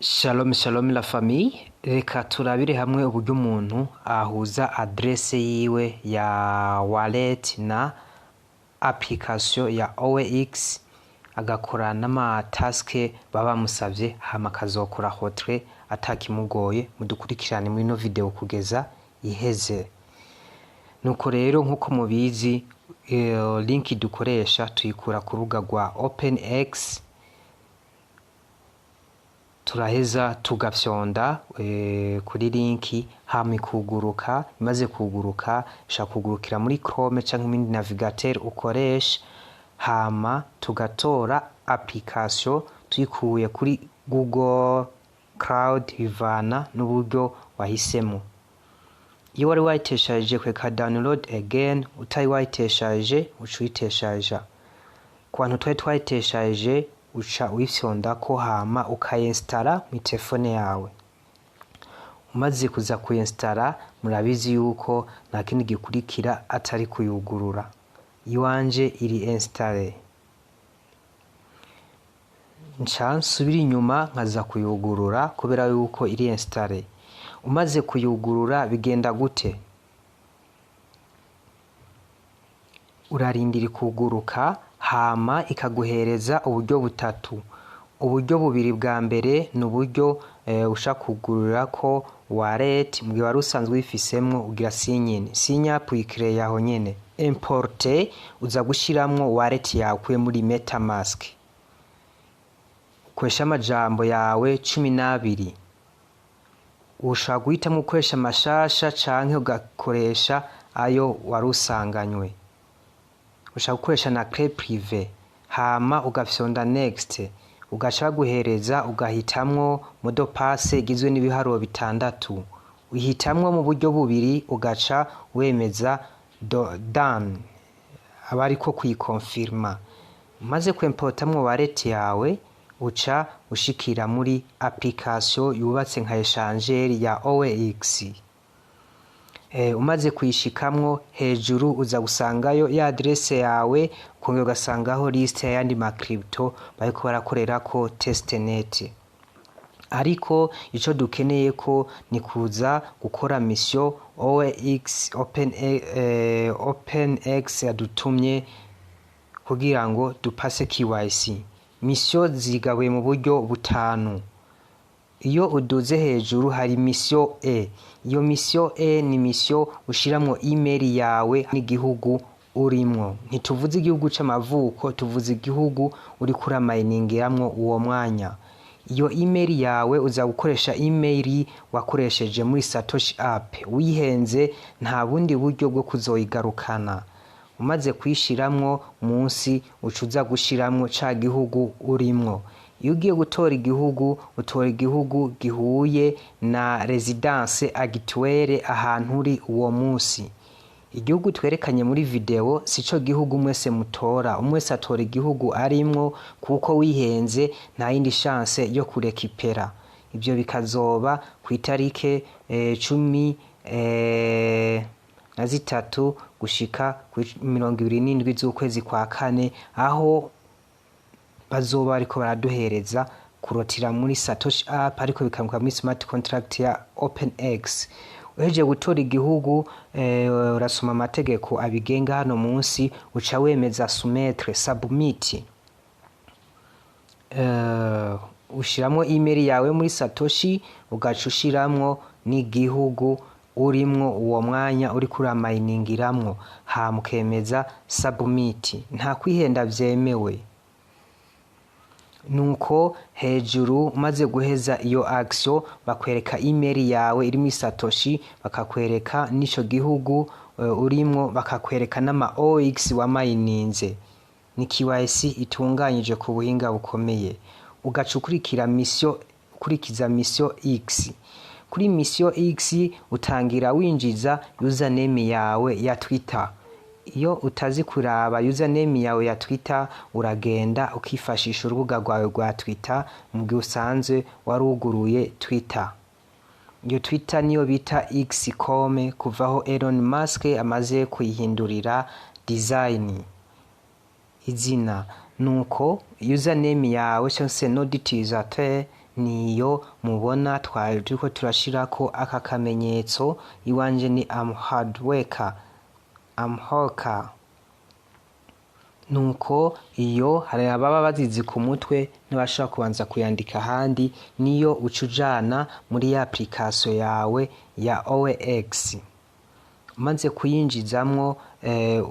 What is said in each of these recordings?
Shalom shalom la famille, reka turabire hamwe uburyo umuntu ahuza adresse yiwe ya wallet na application ya OKX, agakora n'ama task baba bamusavye, hama akazokora retrait atakimugoye. Mudukurikirane muri ino video kugeza iheze. Nuko rero, nkuko mubizi, link dukoresha tuyikura ku rubuga rwa OpenX. Turaheza tugafyonda kuri link, hama ikuguruka. Imaze kuguruka, ishobora kugurukira muri Chrome canke muri navigateur ukoresha, hama tugatora application tuyikuye kuri Google Cloud, bivana n'uburyo wahisemo. Iyo wari wayiteshaje, kweka download again. Utari wayiteshaje, uca uyiteshaja. Ku bantu twari twayiteshaje, uca uyifyondako, hama ukayinsitara mu telefone yawe. Umaze kuza kuyinsitara, murabizi yuko nta kindi gikurikira atari kuyugurura. Iwanje iri installé, nca nsubira inyuma nkaza kuyugurura kubera yuko iri installé. Umaze kuyugurura, bigenda gute? Urarindira ikuguruka, hama ikaguhereza uburyo butatu. Uburyo bubiri bwa mbere ni uburyo ushaka kugururirako wallet. Mu gihe wari usanzwe uyifisemwo, ugira sign in, sign up, uyikireye aho nyene. Importer, uza gushiramwo wallet yawe ukuye muri MetaMask, ukoresha amajambo yawe 12. Ushobora guhitamwo gukoresha amashasha canke ugakoresha ayo wari usanganywe. Ushobora gukoresha na clé privée, hama ugafyonda next, ugaca baguhereza ugahitamwo mot de passe igizwe n'ibiharuro bitandatu. Uhitamwo mu buryo bubiri, ugaca wemeza done, aba ariko kuyikonfirma. Umaze kwimportamwo wallet yawe, uca ushikira muri application yubatse nka échangeur ya OKX. Umaze kuyishikamwo, hejuru uza gusangayo ya adresse yawe, ukongera ugasangaho liste y'ayandi ma crypto bariko barakorerako testnet. Ariko ico dukeneye ko ni kuza gukora mission OKX OpenX yadutumye kugira ngo dupase KYC. Mission zigabuye mu buryo butanu. Iyo uduze hejuru, hari mission E. Iyo mission E ni mission ushiramwo email yawe n'igihugu urimwo. Ntituvuze igihugu c'amavuko, tuvuze igihugu uriko uramayiningiramwo uwo mwanya. Iyo email yawe, uza gukoresha email wakoresheje muri Satoshi app. Wihenze, nta bundi buryo bwo kuzoyigarukana. Umaze kuyishiramwo, munsi uca uza gushiramwo ca gihugu urimwo. Iyo ugiye gutora igihugu, utora igihugu gihuye na résidence actuelle, ahantu uri uwo musi. Igihugu twerekanye muri video sico gihugu mwese mutora. Umwe wese atora igihugu arimwo, kuko wihenze nta yindi chance yo kurekipera. Ivyo bikazoba ku itarike 13 gushika 27 z'ukwezi kwa kane, aho bazoba bariko baraduhereza kurotira muri Satoshi app, ariko bikamuka muri smart contract ya OpenX. Uhejeje gutora igihugu, urasoma amategeko abigenga hano munsi, uca wemeza soumettre, submit. Ushiramwo email yawe muri Satoshi, ugaca ushiramwo n'igihugu urimwo uwo mwanya uriko uramayiningiramwo, hama ukemeza submit. Nta kwihenda vyemewe. Nuko hejuru, umaze guheza iyo action, bakwereka email yawe iri muri Satoshi, bakakwereka n'ico gihugu urimwo, bakakwereka n'ama OX wamayininze. Ni KYC itunganyije ku buhinga bukomeye. Ugaca ukurikira mission, ukurikiza mission X. Kuri mission X, utangira winjiza username yawe ya Twitter. Iyo utazi kuraba username yawe ya Twitter, uragenda ukifashisha urubuga rwawe rwa Twitter mu gihe usanzwe waruguruye Twitter. Iyo Twitter niyo bita X.com, kuvaho Elon Musk amaze kuyihindurira design, izina. Nuko username yawe cyangwa se nom d'utilisateur. Niyo mubona twari turiko turashirako aka kamenyetso. Iwanje ni am hard worker, am hawker. Nuko iyo hari ababa bazizi ku mutwe, ntibashobora kubanza kuyandika ahandi. Niyo uca ujana muri ya application yawe ya OX. Umaze kuyinjizamwo,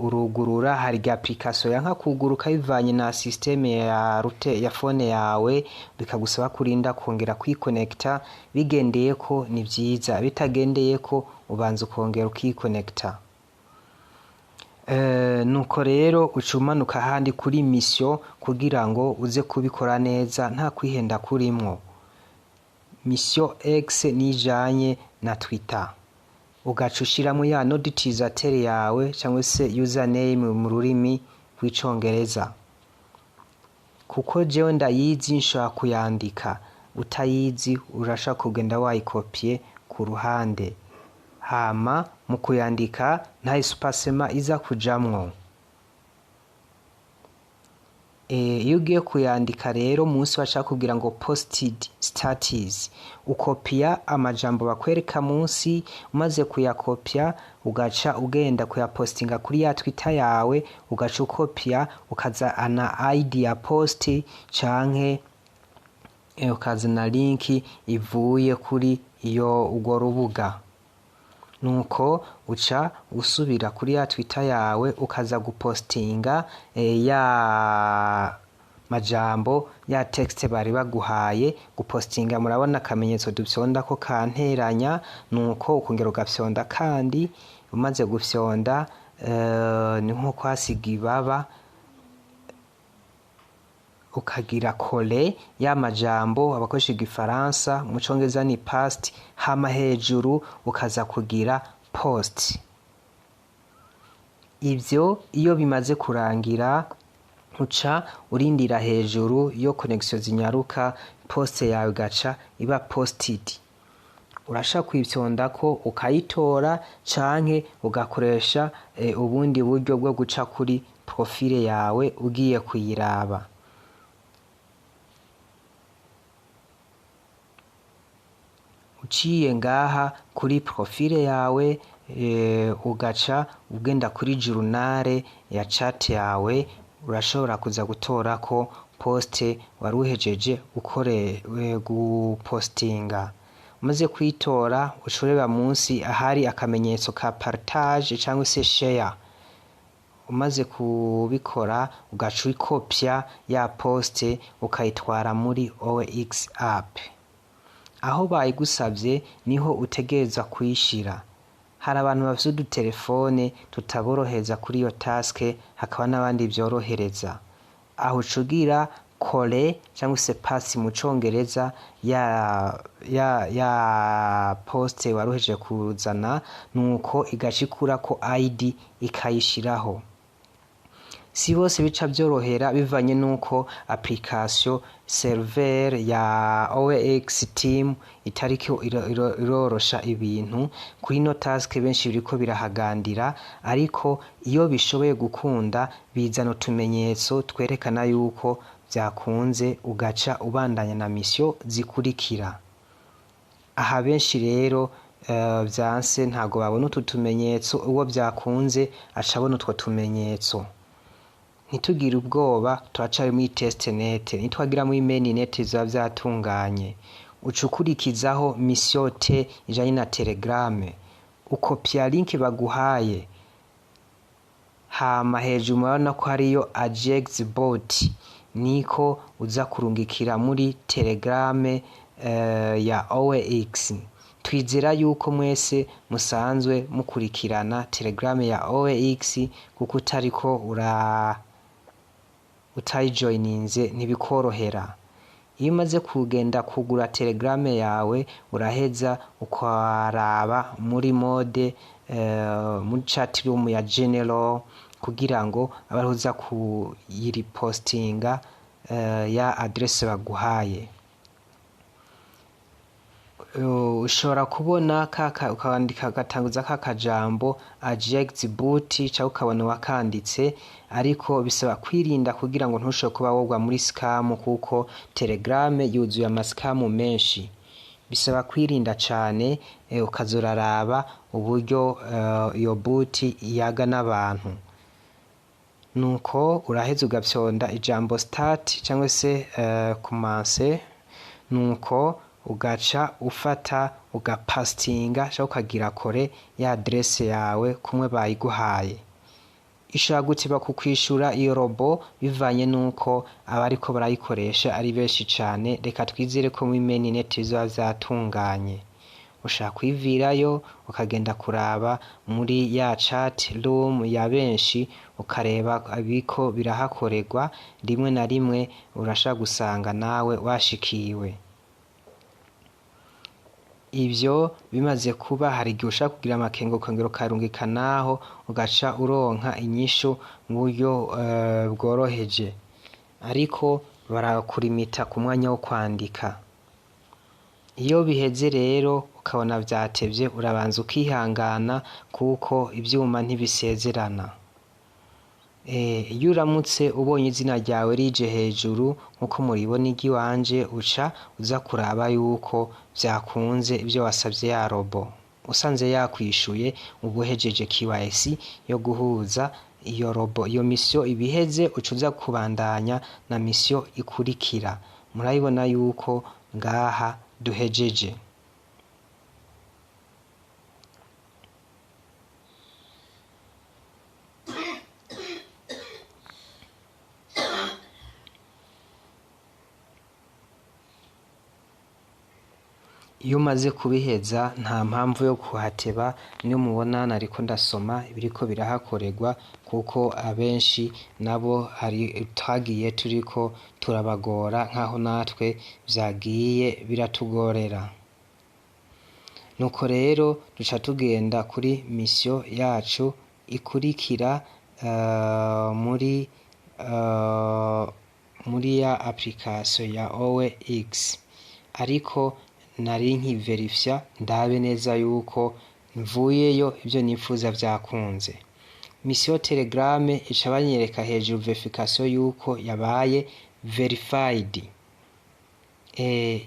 urugurura. Hari application yanka kuguruka bivanye na système ya route ya phone yawe, bikagusaba kurinda kongera kwikonekta. Bigendeyeko ni vyiza, bitagendeyeko ubanza ukongera ukikonekta. Nuko rero uca umanuka ahandi kuri mission kugira ngo uze kubikora neza nta kwihenda kurimwo. Mission X nijanye na Twitter, ugaca ushiramwo ya nom d'utilisateur yawe cyangwa se username mu rurimi rw'Icongereza. Kuko jewe ndayizi, nshobora kuyandika. Utayizi urashobora kugenda wayikopiye ku ruhande. Hama mu kuyandika nta espacement iza kujamwo. Iyo ugiye kuyandika rero, munsi bashaka kugira ngo posted status, ukopiya amajambo bakwereka munsi. Umaze kuyakopya, ugaca ugenda kuyapostinga kuri ya Twitter yawe, ugaca ukopya ukazana ID ya post canke ukazana link ivuye kuri iyo urwo rubuga. Nuko uca usubira kuri ya Twitter yawe, ukaza gupostinga ya majambo, ya text bari baguhaye gupostinga. Murabona akamenyetso dufyonda ko kanteranya. Nuko ukongera ugafyonda kandi. Umaze gufyonda, ni nko kwasiga ibaba, ukagira coller ya majambo. Abakoresha Igifaransa, mu Congereza ni paste. Hama hejuru ukaza kugira post. Ivyo iyo bimaze kurangira, uca urindira hejuru yo connexion zinyaruka, post yawe igaca iba posted. Urashaka kuyifyondako ukayitora, canke ugakoresha ubundi buryo bwo guca kuri profile yawe ugiye kuyiraba. Uciye ngaha kuri profile yawe, ugaca ugenda kuri journal ya chat yawe, urashobora kuza gutorako post wari uhejeje ukore gupostinga. Umaze kuyitora, uca ureba munsi ahari akamenyetso ka partage cyangwa se share. Umaze kubikora, ugaca uyikopya ya post, ukayitwara muri OX app aho bayigusavye, niho utegerezwa kuyishira. Hari abantu bafise udutelefone tutaborohereza kuri iyo task, hakaba n'abandi vyorohereza. Aho uca ugira coller cyangwa se paste mu Congereza ya post waruhejeje kuzana. Nuko igaca ikurako ID ikayishiraho. Si bose bica vyorohera, bivanye nuko application server ya OX team itariko irorosha ibintu kuri ino task. Benshi biriko birahagandira, ariko iyo bishoboye gukunda bizana utumenyetso twerekana yuko vyakunze, ugaca ubandanya na mission zikurikira. Aha benshi rero vyanse ntago babona utu tumenyetso. Uwo vyakunze aca abona utwo tumenyetso. Ntitugire ubwoba, turacari muri testnet. Nitwagira muri mainnet bizoba vyatunganye. Uca ukurikizaho mission T ijanye na Telegram, ukopya link baguhaye. Hama hejuru murabona ko hariyo Ajex bot, niko uza kurungikira muri Telegram ya OX. Twizera yuko mwese musanzwe mukurikirana Telegram ya OX, kuko utariko ura utayijoyininze ntibikorohera. Iyo umaze kugenda kugura Telegram yawe, uraheza ukaraba muri mode muri chat room ya general, kugira ngo abe ariho uza kuyiripostinga ya adresse baguhaye. Ushobora kubona kaka ukandika ugatanguza ka kajambo Ajax bot, cyangwa ukabona wakanditse, ariko bisaba kwirinda kugira ngo ntushobore kuba wogwa muri scam, kuko Telegram yuzuye amascam menshi. Bisaba kwirinda cane, ukazoraraba uburyo iyo bot iyaga n'abantu. Nuko uraheza ugafyonda ijambo start cyangwa se commencer, nuko ugaca ufata ugapastinga cyangwa ukagira coller ya adresse yawe kumwe bayiguhaye. Ishobora gutiba kukwishura iyo robot bivanye nuko abariko barayikoresha ari benshi cane. Reka twizere ko muri mainnet bizoba vyatunganye. Ushaka kwivirayo ukagenda kuraba muri ya chat room ya benshi, ukareba ibiko birahakorerwa. Rimwe na rimwe urashaka gusanga nawe washikiwe. Ivyo bimaze kuba, hari igihe ushaka kugira amakenga, ukongera ukarungika, naho ugaca uronka inyishu mu buryo bworoheje, ariko barakurimita ku mwanya wo kwandika. Iyo biheze rero ukabona vyatevye, urabanza ukihangana kuko ivyuma ntibisezerana. Iyo uramutse ubonye izina ryawe rije hejuru nkuko muribona iry'iwanje, uca uza kuraba yuko vyakunze ivyo wasavye ya robot. Usanze yakwishuye, uba uhejeje KYC yo guhuza iyo robot. Iyo mission iba iheze, uca uza kubandanya na mission ikurikira. Murabibona yuko ngaha duhejeje. Iyo umaze kubiheza, nta mpamvu yo kuhateba. Niyo mubona nariko ndasoma ibiriko birahakorerwa, kuko abenshi nabo hari twagiye turiko turabagora nkaho natwe vyagiye biratugorera. Nuko rero duca tugenda kuri mission yacu ikurikira muri ya application ya OX, ariko nari nkiverifya ndabe neza yuko mvuyeyo ivyo nifuza vyakunze. Mission Telegram ica banyereka hejuru verification yuko yabaye verified.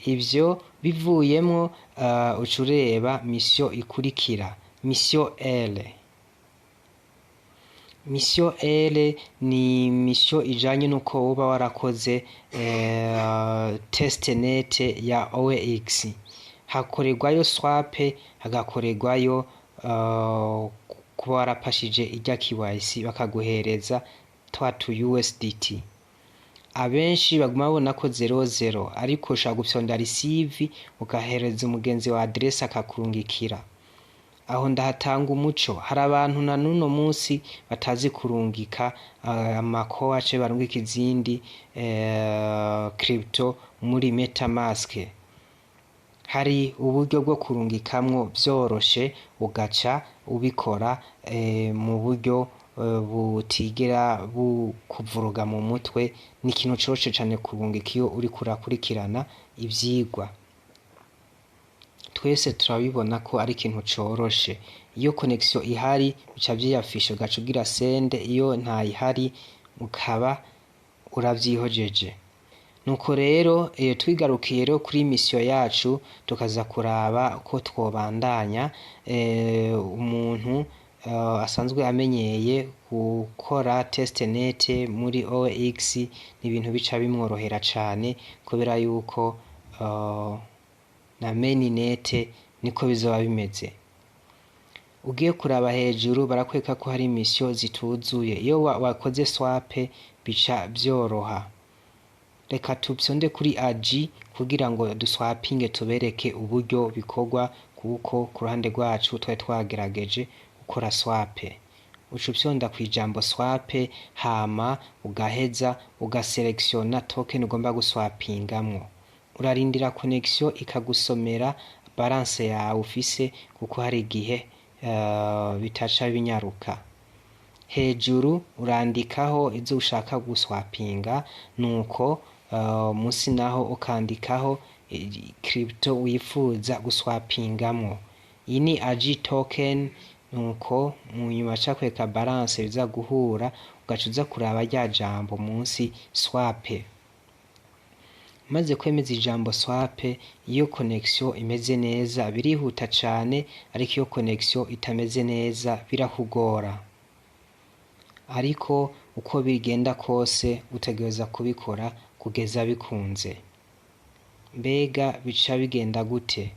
Ivyo bivuyemwo, uca ureba mission ikurikira, mission L. Mission L ni mission ijanye nuko woba warakoze testnet ya OX. Hakorerwayo swap, hagakorerwayo kuba warapashije irya KYC, bakaguhereza twa tu USDT. Abenshi baguma babona ko 00, ariko ushobora gufyonda receive, ugahereza umugenzi wa adresse akakurungikira. Aho ndahatanga umuco: hari abantu na nuno munsi batazi kurungika amakowa canke barungika izindi crypto muri MetaMask. Hari uburyo bwo kurungikamwo vyoroshe, ugaca ubikora mu buryo butigera bukuvuruga mu mutwe. Ni ikintu coroshe cane kurungika iyo uriko urakurikirana ivyigwa. Twese turabibona ko ari ikintu coroshe. Iyo connection ihari bica vyiyafisha, ugaca ugira send. Iyo ntayihari ukaba uravyihojeje. Nuko rero twigarukiye rero kuri mission yacu, tukaza kuraba ko twobandanya. Umuntu asanzwe amenyeye gukora testnet muri OX, ni ibintu bica bimworohera cane, kubera yuko na mainnet niko bizoba bimeze. Ugiye kuraba hejuru, barakwereka ko hari mission zituzuye. Iyo wakoze swap bica vyoroha. Reka tufyonde kuri AG kugira ngo duswapinge, tubereke uburyo bikorwa, kuko ku ruhande rwacu twari twagerageje gukora swap. Uca ufyonda kw'ijambo swap, hama ugaheza ugaselektiona token ugomba guswapingamwo. Urarindira connection ikagusomera balance yawe ufise, kuko hari igihe bitaca binyaruka. Hejuru urandikaho izo ushaka guswapinga, nuko musi naho ukandikaho crypto wifuza guswapingamwo. Iyi ni AG token. Nuko mu nyuma cakwereka balance biza guhura, ugaca uza kuraba rya jambo munsi swap. Maze kwemeza ijambo swap, iyo connection imeze neza birihuta cane, ariko iyo connection itameze neza birakugora. Ariko uko bigenda kose utegereza kubikora kugeza bikunze. Mbega bica bigenda gute?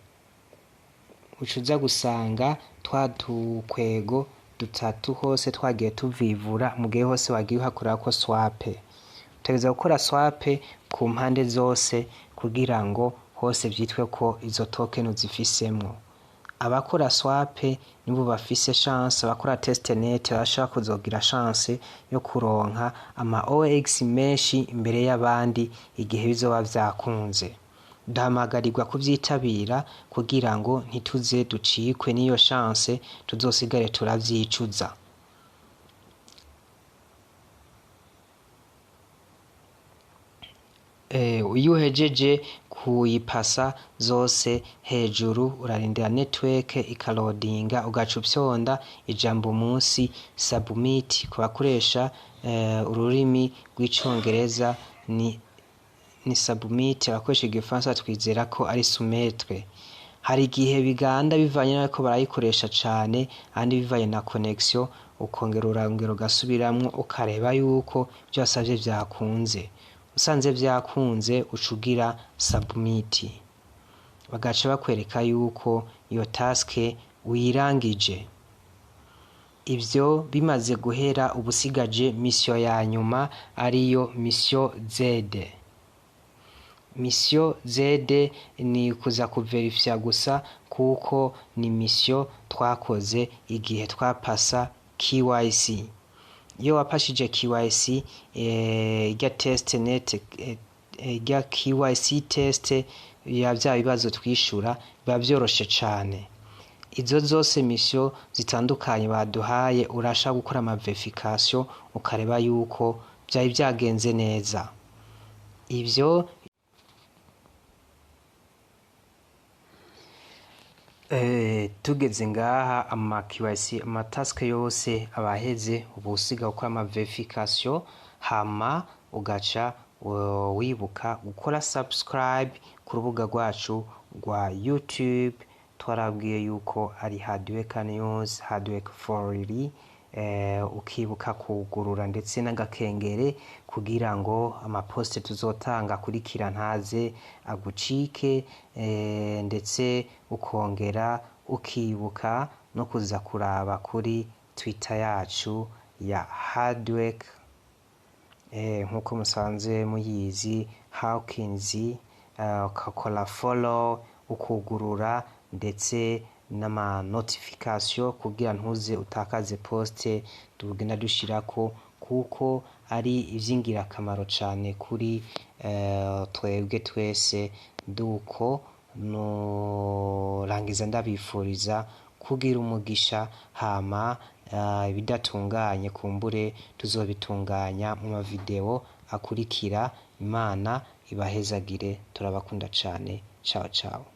Uca uza gusanga twa tukwego dutatu hose twagiye tuvivura mu gihe hose wagiye uhakorerako swap. Utegereza gukora swap ku mpande zose kugira ngo hose vyitwe ko izo token uzifisemwo. Abakora swap nibo bafise chance, abakora testnet barashobora kuzogira chance yo kuronka ama OX menshi imbere y'abandi igihe bizoba vyakunze. Duhamagarirwa kuvyitabira kugira ngo ntituze ducikwe n'iyo chance, tuzosigare turavyicuza. Iyo uhejeje kuyipasa zose hejuru, urarindira network ikalodinga, ugaca ufyonda ijambo munsi submit. Ku bakoresha ururimi rw'icongereza ni submit, abakoresha igifaransa twizera ko ari soumettre. Hari igihe biganda bivanye n'uko barayikoresha cane, ahandi bivanye na connection, ukongera urongera ugasubiramwo ukareba yuko ivyo wasavye vyakunze. Usanze vyakunze uca ugira submit, bagaca bakwereka yuko iyo task uyirangije. Ivyo bimaze guhera, uba usigaje mission ya nyuma, ariyo mission Z. Mission Z ni kuza kuverifya gusa, kuko ni mission twakoze igihe twapasa KYC. Iyo wapashije KYC, irya test net, irya KYC test ya vya bibazo twishura, biba vyoroshe cane. Izo zose mission zitandukanye baduhaye, urashobora gukora ama verification ukareba yuko vyari vyagenze neza. Ivyo tugeze ngaha, ama KYC, ama task yose abaheze, uba usiga gukora ama verification, hama ugaca wibuka gukora subscribe ku rubuga rwacu rwa YouTube. Twarabwiye yuko ari Hardwork News, Hardwork for real. Ukibuka kugurura ndetse n'agakengere kugira ngo amaposte tuzotanga akurikira ntaze agucike, ndetse ukongera ukibuka no kuza kuraba kuri Twitter yacu ya Hardwork, nkuko musanze muyizi Hawkins, ukakora follow, ukugurura ndetse n'ama notification kugira ntuze utakaze poste tugenda dushirako, kuko ari ivy'ingirakamaro cane kuri twebwe twese. Duko norangiza ndabifuriza kugira umugisha, hama ibidatunganye kumbure tuzobitunganya mu mavideo akurikira. Imana ibahezagire, turabakunda cane. Ciao ciao.